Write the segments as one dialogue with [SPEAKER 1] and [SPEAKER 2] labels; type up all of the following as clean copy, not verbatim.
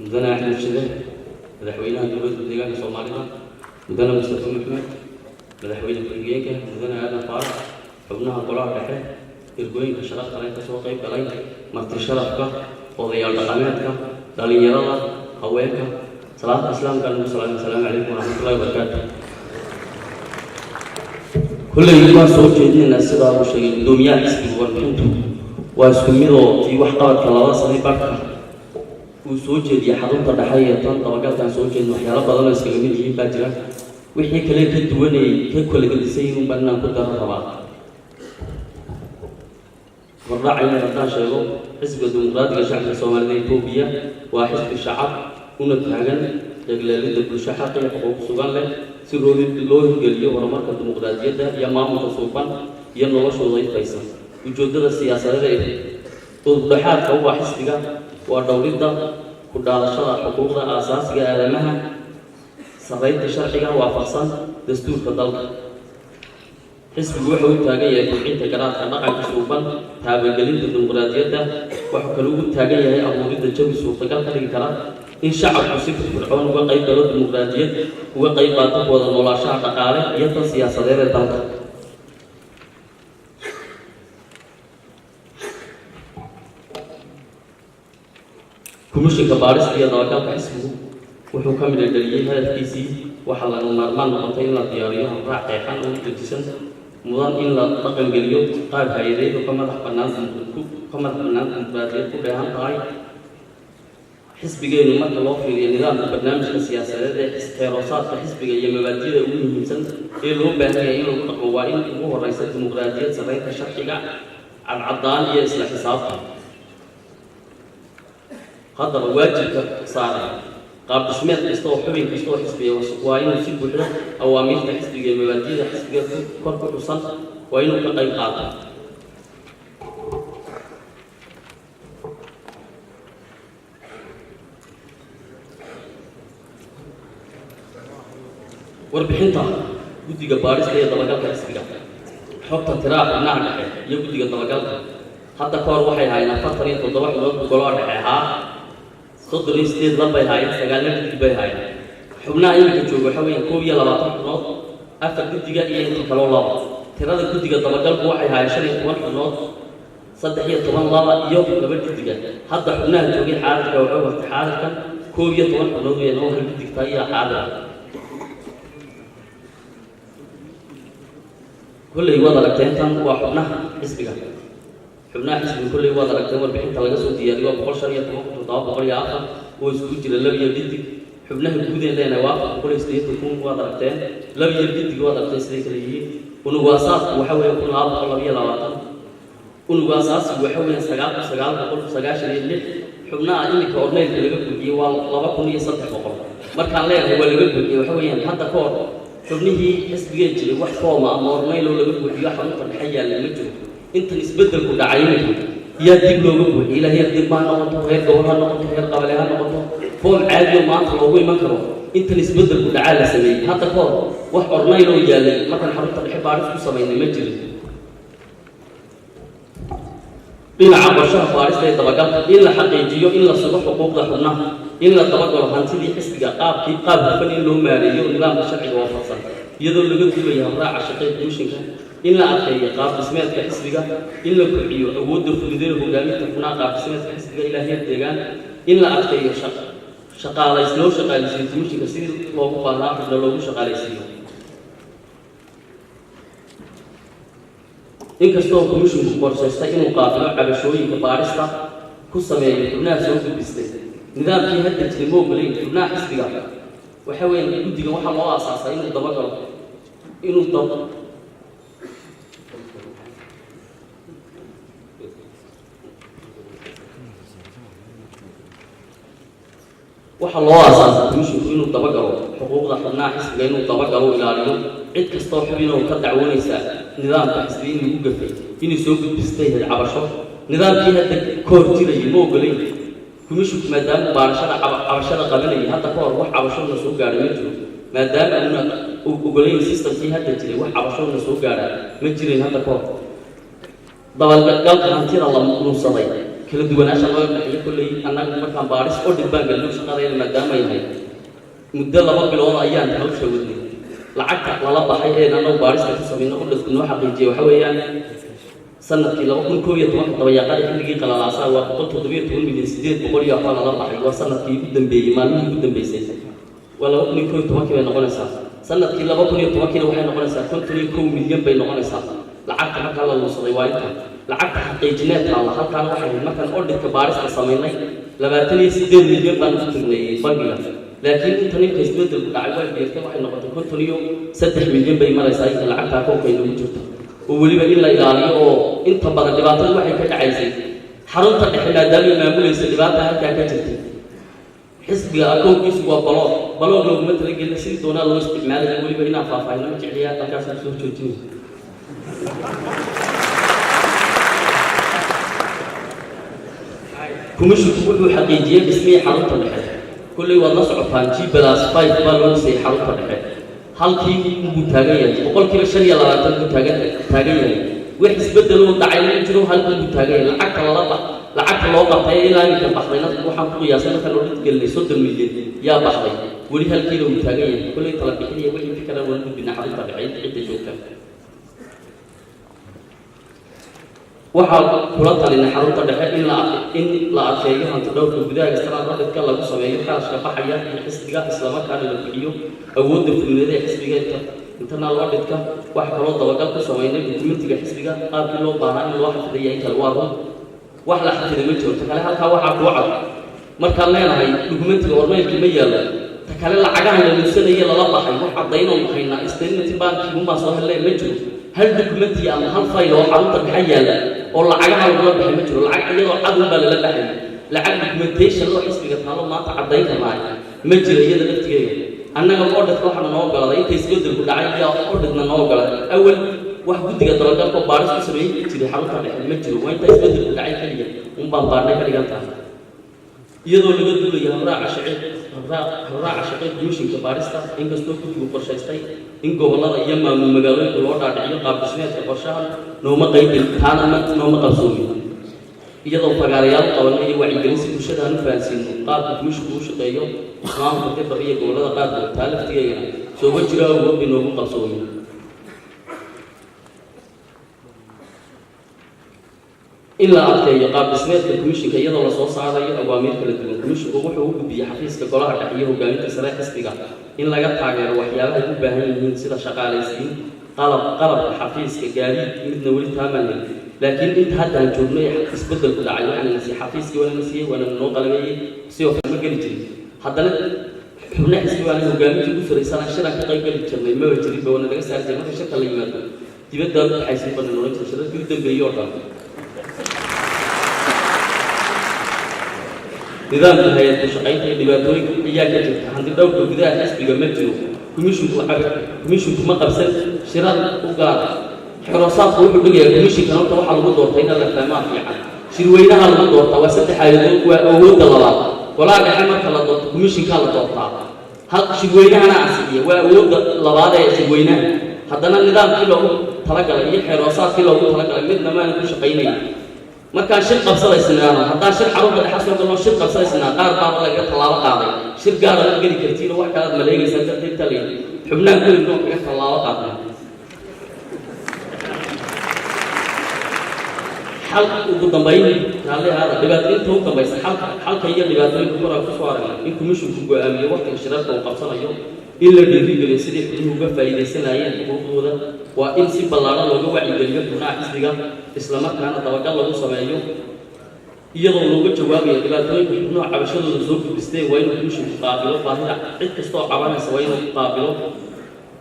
[SPEAKER 1] Mudane Axmed Shide, Madaxweynaha Dowladda Deegaanka Soomaalida, Mudane Mustafa Maxmed, Madaxweyne ku-xigeenka Mudane Aadan Faarax, xubnaha golaha dhexe, ergooyinka sharafta leh ka soo qayb galay, marti sharafka, odayaal dhaqameedka, dhalinyarada, haweenka, salaamta islaamka nagu salaamay. Asalaamu calaykum waraxmatullahi wabarakaatu. Kolley waan soo jeedinaynaa sidaa uu sheegay guddoomiyaha xisbiga. Warbixintu waa isku midoo tii waxqabadka 2 sane barka uu soo jeediyey xarunta dhexe iyo tan dabagalkaan soo jeedin, waxyaalo badan oo iskaga mid yihiin baa jira. Wixii kale ka duwanayay, ka kala gedisay inuu baan ku daro rabaa. Hordhacayna haddaan sheego, Xisbiga Dimuqraadiga Shacabka Soomaalida Etoobiya waa xisbi shacab una taagan yagleelidda bulsho xaq iyo xuquuq sugan leh, si loo hirgeliyo horumarka dimuqraadiyadda iyo maamulka suuban iyo noloshooda ifaysa. Ujeeddada siyaasadeed ee udubdhexaadka u ah xisbiga waa dhowridda ku dhaadashada xuquuqda aasaasiga aadamaha, sarreynta sharciga waafaqsan dastuurka dalka. Xisbigu wuxuu u taagan yahay kobcinta garaadka dhaqanka suuban, taabagelinta dimuqraadiyadda. Wuxuu kale ugu taagan yahay abuuridda jawi suurtagal ka dhigi kara in shacabku si firfircoon uga qayb galo dimuqraadiyad, uga qayb qaato wada noolaashaha dhaqaale iyo tan siyaasadeed ee dalka. Komishinka baadhista iyo dabagalka xisbigu wuxuu ka midha dhaliyey hadafkiisii. Waxaa laga maarmaan noqotay in la diyaariyo habraac qeexan oo u dejisan, mudan in la dhaqangeliyo, qaab hay-adeed oo ka madax bannaan dimuqraadiyad ku dheehan tahay xisbigeenu. Marka loo fiiriyo nidaamka barnaamijka siyaasadeed ee xeeroosaadka xisbiga iyo mabaadida ugu muhiimsan ee loo baahan yahay in lagu dhaqmo, waa in ugu horeysa dimuqraadiyad, sarreynta sharciga, cadcaddaan iyo isla xisaabtan. Haddaba waajibka saaran qaab dhismeed kasta oo xubin kasta oo xisbiga waa inuu si buuxda awaamiirta xisbiga iyo mabaadida xisbiga kor ku xusan waa inuu ka qayb qaato. Warbixinta guddiga baadhista iyo dabagalka xisbiga. Xogta tiraha xubnaha dhexe iyo guddiga dabagalka hadda ka hor waxay ahaayeen 47 xubnood buu golaha dhexe ahaa, 38 lab bay haayeen, 9-na guddi bay haayeen. Xubnaha iminka jooga waxa weeyaan 21 xubnood, 4 guddiga iyo inta kaloo laba. Tirada guddiga dabagalku waxay haayeen 15 xubnood, 13 laba iyo 2 guddiga. Hadda xubnaha joogay xaadirka waxay waqti xaadirkan 11 xubnood weeyaan, oo hal guddigta iyo xaadira. Kolley waad aragteen, tan waa xubnaha xisbiga. Xubnaha xisbiga kolley waad aragteen warbixinta laga soo diyaariyo, waa 115,704 oo iskugu jira lab iyo dhidig. Xubnaha guudeen leenahay waa 480,000. Waad aragteen lab iyo dhidig, waad aragteen siday kala yihiin. Unug aasaasku waxa weeye 1222. Unug aasaasigu waxa weeyaan 9996. Xubnaha iminka orneylka laga buuxiyey waa 2300. Markaan leenahay waa laga buuxiyey, waxa weeyaan hadda ka hor xubnihii xisbigee jiray wax fooma ama orneylo laga buuxiyo xarunta dhexe yaalla ma jiro. Intan isbeddelku dhacay iminka yaa dib looga buuxiyey, ilaa heer degma ha noqoto, heer gobol ha noqoto, heer qabale ha noqoto, foom caadiyo maanta loogu iman karo intan isbeddelku dhacaa la sameeyey. Hadda ka hor wax ornayloo yaallay markaan xarunta dhexe baadhis ku samaynay ma jirin. Dhinaca qorshaha baadhista ee dabagalka, in la xaqiijiyo in la sugo xuquuqda xubnaha, in la dabagalo hantidii xisbiga, qaabkii qaab hufan in loo maareeyo nidaamka sharciga waafaqsan, iyadoo laga duulayo habraaca shaqee komishinka, in la adkeeyo qaab dhismeedka xisbiga, in la kobciyo awoodda fulideed hogaaminta xubnaha qaab dhismeedka xisbiga ilaa heer deegaan, in la adkeeyo shaqaalays loo shaqaalaysiiyo komishinka sidii loogu baahnaa xubno loogu shaqaalaysiiyo. Inkastoo komishinku qorshaystay inuu qaabilo cabashooyinka baadhista ku sameeyo xubnaha soo gudbistay, nidaamkii hadda jiray ma ogolayn xubnaha xisbiga. Waxa weeyaan guddigan waxaa loo aasaasay inuu dabagalo, inuu dab waxaa loo aasaasay komishinku inuu dabagalo xuquuqda xubnaha xisbiga, inuu dabagalo, ilaaliyo. Cid kastoo xubin oo ka dacwoonaysa nidaamka xisbi in lagu gafay inay soo gudbistay ahayd cabasho. Nidaamkii hadda ka hor jirayay ma ogolayn komishinku, maadaama baarashada cabashada qabanayay. Hadda ka hor wax cabashona soo gaadhay ma jiro, maadaama uuna ogolayn systemkii hadda jiray, wax cabashona soo gaadha ma jirayn hadda ka hor. Dabagalka hantida la lunsaday, Kala duwanaasha loo dhexeeyo kolley annagu markaan baadhis audit baan gelino shaqadayda maadaama yahay muddo 2 bilood ayaan hawsha wadnay. Lacagta lala baxay ee annagu baadhista ku samayno, auditku noo xaqiijiyay, waxa weeyaan sanadkii 2011-ka dabayaaqada, xilligii qalalaasaa, waa 117 milyan 800 iyo waxbaa lala baxay. Waa sanadkii ugu dambeeyey, maalmihii ugu dambeysay, waa 2011-kii bay noqonaysaa. Sanadkii 2010-kiina waxay noqonaysaa 51 milyan bay noqonaysaa. Lacagta markaa la luunsaday waa inta lacagta xaqiijineed taalla halkaana. Waxay ahayd markaan auditka baarista samaynay 28 milyan baan ku tagnay bangiga, laakiin inta ninka isbedelku dhacay way biirtay, waxay noqotay 53 milyan bay maraysaa inta lacagta akoonka inagu jirto, oo weliba in la ilaaliyo. Oo inta badan dhibaatada waxay ka dhacaysay xarunta dhexe, maadaamay maamulaysa, dhibaata halkaa ka jirtay. Xisbiga akoonkiisu waa block, block looguma talagelina, sidii doonaa loo isticmaalaya. Weliba inaan faahfaahino ma jecliyaa, halkaasaan soo joojinaya. Kumishinku wuxuu xaqiijiyey dhismihii xarunta dhexe. Kolley waad la socotaan, G+5 baa loo dhisayay xarunta dhexe. Halkii buu taagan yahay, 25% buu taagan yahay. Wax isbeddeloo dhacay ma jiro, halkii buu taagan yahay. Lacagta lala bax, lacagta loo qabtay ilaa iminka baxdayna, waxaan ku qiyaasay markaan audit gelinay 30 milyan yaa baxday, weli halkiina uu taagan yahay. Kolley tala bixinaya wixii fikra waan gudbinaa xarunta dhexe cidda joogta. Waxaa kula talinay xarunta dhexe in la adkeeyo hanti dhowrka gudaha, external auditka lagu sameeyo kharashka baxaya iyo xisbiga, islamarkaana la bixiyo awoodda fulineed ee xisbiga, internal auditka. Waxa kaloo dabagal ku sameynay dukumentiga xisbiga, qaabkii loo baahnaa in loo xafiday in kale. Waa run, wax la xafiday ma jiro. Ta kale, halkaa waxaa kuu cad markaan leenahay dukumentiga ormaylkii ma yaallo. Ta kale, lacagahan la luusanaya lala baxay, wax caddaynoon haynaa, statement bankigun baan soo hellay, ma jiro hal documenti ama hal fayl oo xarunta dhexe yaalla oo lacagaha lagula baxay, ma jiro. Lacag iyadoo cadun baa lala baxay, lacag documentation oo xisbiga taalo maanta caddayn karnaayo ma jiro. Iyada laftigeega annaga auditka waxaana noo ogolaaday inta isbedelku dhacay iyo auditna noo ogolaaday. Awal wax guddiga dabagalka baaris ku sameeyey jiray xarunta dhexe ma jiro, waa inta isbedelku dhacay keliya un baan baarnay ka dhigan tahay. Iyadoo laga duulayo habraaca shaqeed komishinka baarista, inkastoo guddigu qorshaystay in gobollada iyo maamul magaalooyinka loo dhaadhiciyo qaab dhismeedka qorshahan, nooma qaybin, taana ma nooma qabsoomin. Iyadoo fagaarayaal qabanno iyo wacyigelin si bulshada aan u fahansiino qaabka komishinku u shaqeeyo, maamulka dibaq iyo gobollada qaarkood, taa laftigeegana sooma jiro awood bay noogu qabsoomin. In la adkeeyo qaab dhismeedka komishinka iyadoo lasoo saarayo awaamiir kala duwan. Komishinku wuxuu u gudbiyey xafiiska golaha dhexe iyo hogaaminta sare xisbiga in laga taageero waxyaabaha ay u baahan yihiin, sida shaqaalaysiin, qalabka xafiiska, gaadiid, midna weli taamaan helin. Laakiin inta hadda aan joogno ee isbeddelku dhacay, waxaana na siiyey xafiiskii, waana na siiyey, waana noo qalabeeyey. Sidoo kale ma geli jirin, haddana xubno xisbi baana hogaamintii ugu saraysana shiran ka qayb geli jirnay maba jirinba, waana laga saari jiray. Marka shirka la yimaado, dibaddaad u baxaysin bana nolan jiray shirarkii u dambeeyey oo dhan. Nidaamka hay-ad ku-shaqaynta iyo dhibaatooyinka ayaa ka jirta. Hanti dhowrka gudaha xisbiga ma jiro. Komishinku ma qabsan shirar u gaara. Xeroosaadku wuxuu dhigayaa komishinkan horta waxaa lagu doortay in la fahmaa fiican. Shirweynaha lagu doortaa waa saddex aayadood, waa awoodda labaad. Golaha dhexe marka la doorto, komishinkaa la doortaa, hal shirweynahana ansixiya, waa awoodda labaad ee shirweynaha. Haddana nidaamkii loogu talagalay iyo xeroosaadkii loogu talagalay midna maana ku shaqaynayn. Markaan shir qabsadaysnaano, haddaan shir xarunta dhexe soo galno, shir qabsadaysnaa, qaar baaba lagaga tallaabo qaaday. Shir gaara ma geli kartiin oo wax kalaad maleegaysaa darteed talay xubnahan kulli noo kaga tallaabo qaadnay. Xal ugu dambayn, raalli ahaada, dhibaato inta u dambaysa, xalka iyo dhibaatooyinka koraan kusoo aragnay: in komishinku go'aamiyo waqtiga shirarka uu qabsanayo, in la dhiirigeliyo sidii xubnuhu uga faa'iidaysanayeen xuquuqdooda, waa in si ballaaran looga wacyigeliyo xubnaha xisbiga, islamarkaana dabagal lagu sameeyo iyadoo looga jawaabayo dhibaatooyinka xubnuha cabashadooda soo gudbisteen. Waa inuu komishinku qaabilo baahida cid kastoo cabanaysa, waa inuu qaabilo.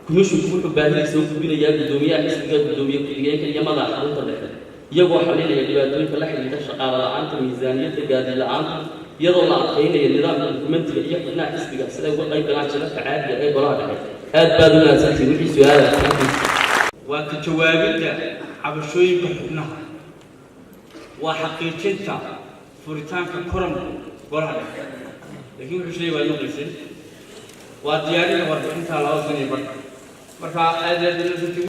[SPEAKER 1] Komishinku wuxuu baahidii soo gudbinayaa guddoomiyaha xisbiga, guddoomiye ku-xigeenka iyo madaxa xarunta dhexe, iyagoo xalinaya dhibaatooyinka la xidhiidha shaqaale la'aanta, miisaaniyadda, gaadiid la'aanta, iyadoo la adkaynayo nidaamka dukumentiga iyo xubnaha xisbiga siday uga qayb galaan shirarka caadiga ee golaha dhexe. Aad baad u mahadsantihiin. Wixii su-aala.
[SPEAKER 2] Waa ka jawaabidda cabashooyinka xubnaha, waa xaqiijinta furitaanka quorumka golaha dhexe. Laakiin wuxuu sheegay waad maqlayseen, waa diyaarinta warbixinta 2 sano iyo barka. Marka aad iyo aad.